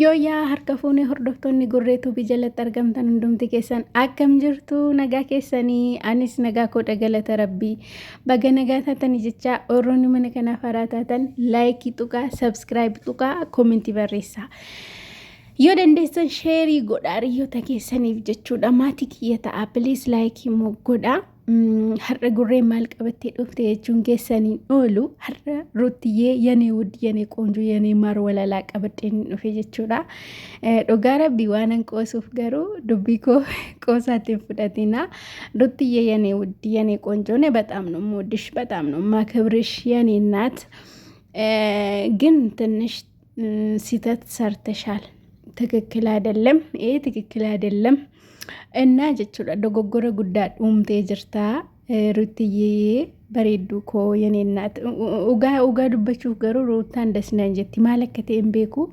Yooyyaa harka fuunee hordoftoonni Gurree Tuubii jalatti argamtan hundumti keessan akkam jirtu? Nagaa keessanii? Anis nagaa koodha, galata rabbii. Baga nagaa taatanii jechaa, warroonni mana kanaaf haaraa taatan laayikii tuqaa, sabskiraayib tuqaa, koomentii barreessaa. Yoo dandeessan sheerii godhaa hiriyoota keessaniif jechuudha. Maatii kiyya ta'a, piliis laayikii immoo godhaa. Har'a Gurreen maal qabattee dhufte jechuun keessaniin oolu. Har'a Ruuttiyyee yanee wud yanee qoonjoo yanee maar walalaa qabadheen dhufe jechuudha. Dhugaa rabbii waanan qoosuuf garuu dubbii koo qoosaatti hin fudhatina. Ruuttiyyee yanee wud yanee qoonjoo ne በጣም ነው የምወድሽ፣ በጣም ነው የማከብርሽ የኔ እናት። ግን ትንሽ ስህተት ሰርተሻል። ትክክል አይደለም። ይሄ ትክክል አይደለም እና jechuudha dogoggora guddaa uumtee jirta, Ruttiyyee bareedduu koo የኔ እናት. Dhugaa dhugaa dubbachuuf garuu Ruuttaan das naan jetti. Maal akka ta'e hin beeku,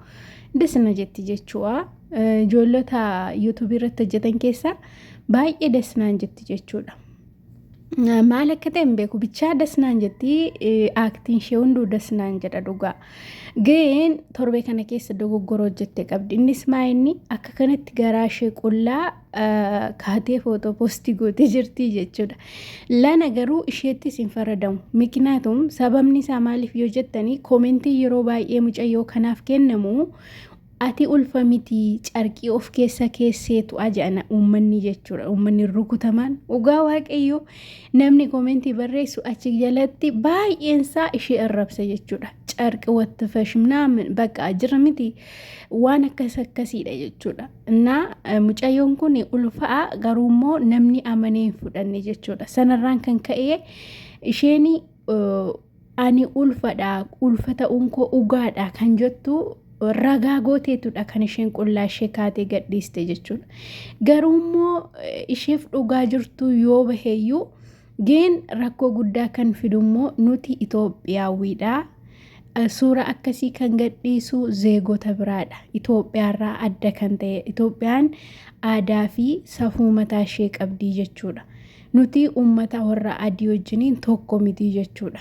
das na jetti jechuudha. Ijoollota yuutuubii irratti hojjetan keessaa baay'ee das naan jetti jechuudha. Maal akka ta'e hin beeku, bichaa das naan jetti. Aaktiin ishee hunduu das naan jedha dhugaa. Ga'een torbee kana keessa dogoggora hojjette qabdi. Innis maa inni akka kanatti garaa ishee qullaa kaatee footoo poostii gootee jirti jechuudha. Lana garuu isheettis hin faradamu. Miknaatum sababni isaa maaliif yoo jettanii, koomentii yeroo baay'ee mucayyoo kanaaf kennamu ati ulfa miti, carqii of keessa keesseetu aja'ana uummanni jechuudha. Uummanni rukutamaan, dhugaa waaqayyoo, namni koomentii barreessu achi jalatti baay'eensaa ishee arrabsa jechuudha. Carqi wattifash ምናምን በቃ jira miti, waan akkas akkasiidha jechuudha. Innaa mucayyoon kun ulfa'a, garuu immoo namni amanee hin fudhanne jechuudha. Sanarraan kan ka'e isheen ani ulfadha, ulfa ta'uun koo dhugaadha kan jettu ragaa gooteetudha kan isheen qullaa ishee kaatee gadhiiste jechuudha. Garuu immoo isheef dhugaa jirtu yoo baheyyuu geen rakkoo guddaa kan fidu immoo nuti Itoophiyaawwiidha. Suura akkasii kan gadhiisu zeegota biraadha. Itoophiyaarraa adda kan ta'e. Itoophiyaan aadaa fi safuu mataa ishee qabdii jechuudha. Nuti uummata warra adii wajjiniin tokko miti jechuudha.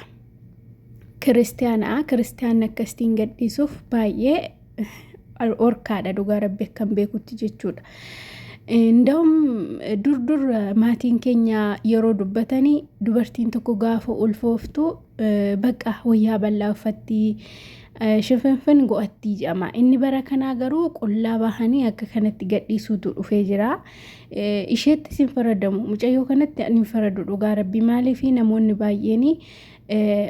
Kiristiyaana kiristiyaanni akkasitiin gadhiisuuf baay'ee orkaadha, dhugaa rabbi, akkan beekutti jechuudha. Nda'um dur dur maatiin keenya yeroo dubbatanii dubartiin tokko gaafa ulfooftu bakka wayyaa bal'aa uffatti, shifinfin go'attii jedhama. Inni bara kanaa garuu qullaa bahanii akka kanatti gadhiisuutu dhufee jira. Isheettis hin faradamu. Mucayyoo kanatti hin faradu, dhugaa rabbi. Maaliif namoonni baay'een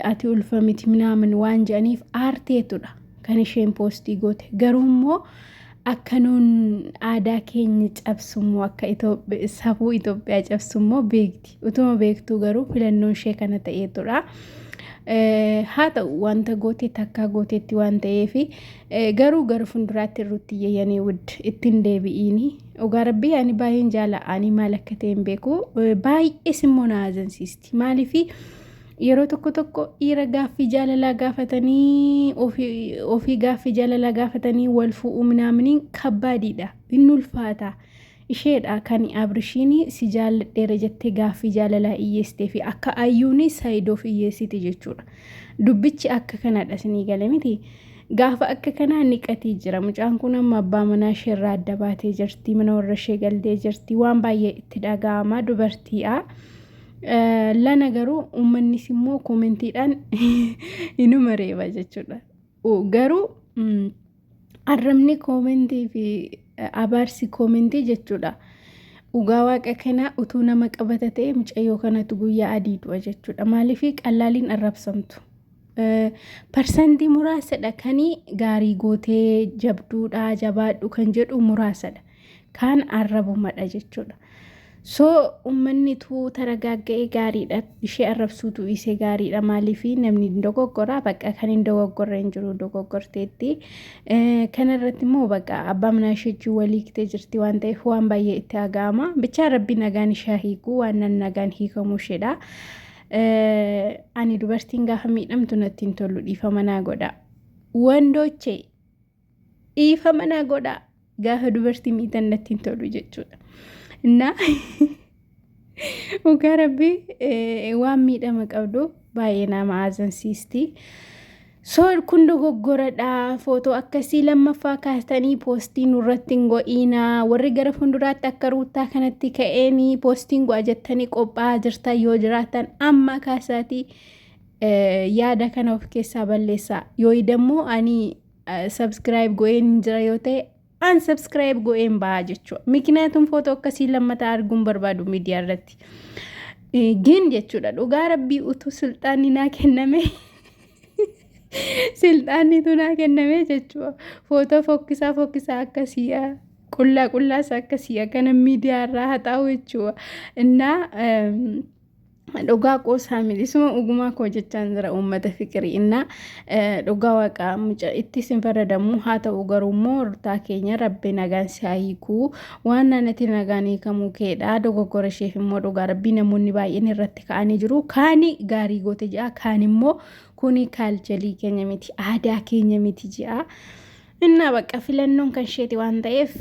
ati ulfa miti ምናምን waan jedhaniif aarteetudha kan isheen poostii goote. Garuu immoo akka nuun aadaa keenya cabsummoo, akka safuu Itoophiyaa cabsummoo beekti. Utuma beektuu garuu filannoon ishee kana ta'eetudha. Haa ta'u, wanta gootee takkaa gooteetti waan ta'eef garuu gara fuulduraatti irratti የኔ ውድ ittiin deebi'iini. Dhugaa rabbii ani baay'een jaala'anii maal akka ta'e hin beeku. Baay'ees immoo na azansiisti. Maaliif yeroo tokko tokko dhiira gaaffii jaalalaa gaafatanii, ofii gaaffii jaalalaa gaafatanii wal fuudhuu ምናምኒin kabbaadiidha. Inni ulfaata. Isheedha kan Abrishiin si jaalladheera jettee gaaffii jaalalaa iyyeessitee fi akka ayyuuni Saayidoof iyyeessite jechuudha. Dubbichi akka kanadha, isinii gale miti. Gaafa akka kanaa niqatii jira. Mucaan kun amma abbaa manaa isheerraa adda baatee jirti. Mana warra ishee galtee jirti. Waan baay'ee itti dhaga'ama dubartiidha. Lana garuu uummannis immoo koomentiidhaan inuma reeba jechuudha. Garuu arrabni koomentii fi abaarsi koomentii jechuudha. Dhugaa waaqa kanaa utuu nama qabata ta'e mucayyoo kanatu guyyaa adii du'a jechuudha. Maaliif qallaaliin arrabsamtu? Parsantii muraasadha kan gaarii gootee jabduudha jabaadhu kan jedhu muraasadha. Kaan arrabumadha jechuudha. So uummanni tuu taragaagga'ee gaariidha. Ishee arrabsuutu isee gaariidha. Maaliif namni hin dogoggoraa, bakka kan hin dogoggorre hin jiru, dogoggorteetti. Kanarratti immoo bakka abbaa manaa ishee wajjin walii kitee jirti waan ta'eef waan baay'ee itti aga'ama. Bichaa rabbi nagaan ishee hiikuu, waan nan nagaan hiikamuu isheedha. Ani dubartiin gaafa miidhamtu natti hin tolu, dhiifama naa godha. Wandoochee, dhiifama naa godha. Gaafa dubartii miidhan natti hin tolu jechuudha. Innaa dhugaa rabbi waan miidhama qabdu baay'ee nama azansiisti. So kun dogoggoradha. Footoo akkasii lammaffaa kaastanii poostii nurratti hin go'iinaa. Warri gara fuulduraatti akka Ruuttaa kanatti ka'eenii poostiin go'a jettanii qophaa'aa jirtan yoo jiraattan amma kaasaatii yaada kana of keessaa balleessaa. Yoo immoo ani subscribe go'een hin jira yoo ta'e unsubscribe go'een ba'a jechuudha. Mikinaatuun footoo akkasii lammataa arguun barbaadu miidiyaa irratti. Gin jechuudha, dhugaa Rabbii utuu silxaanni naa kenname, silxaannitu naa kenname jechuudha. Footoo fokkisaa fokkisaa akkasii, qullaa qullaas akkasii akkana miidiyaa irraa haxaa'u jechuudha. Innaa dhugaa qoosaa miti, isuma ugumaa koo jechaan jira, uummata fiqirii. Innaa dhugaa Waaqaa mucaa itti isin fayyadamu haa ta'u, garuu immoo Rutaa keenya, Rabbi nagaan si haa hiikuu. Waan naannatti nagaan hiikamuu keedha. Dogoggora isheef immoo dhugaa Rabbii namoonni baay'een irratti ka'anii jiru. Kaani gaarii goote jedha, kaan immoo kuni culture keenya miti, aadaa keenya miti jedha. Innaa bakka filannoon kan isheeti waan ta'eef.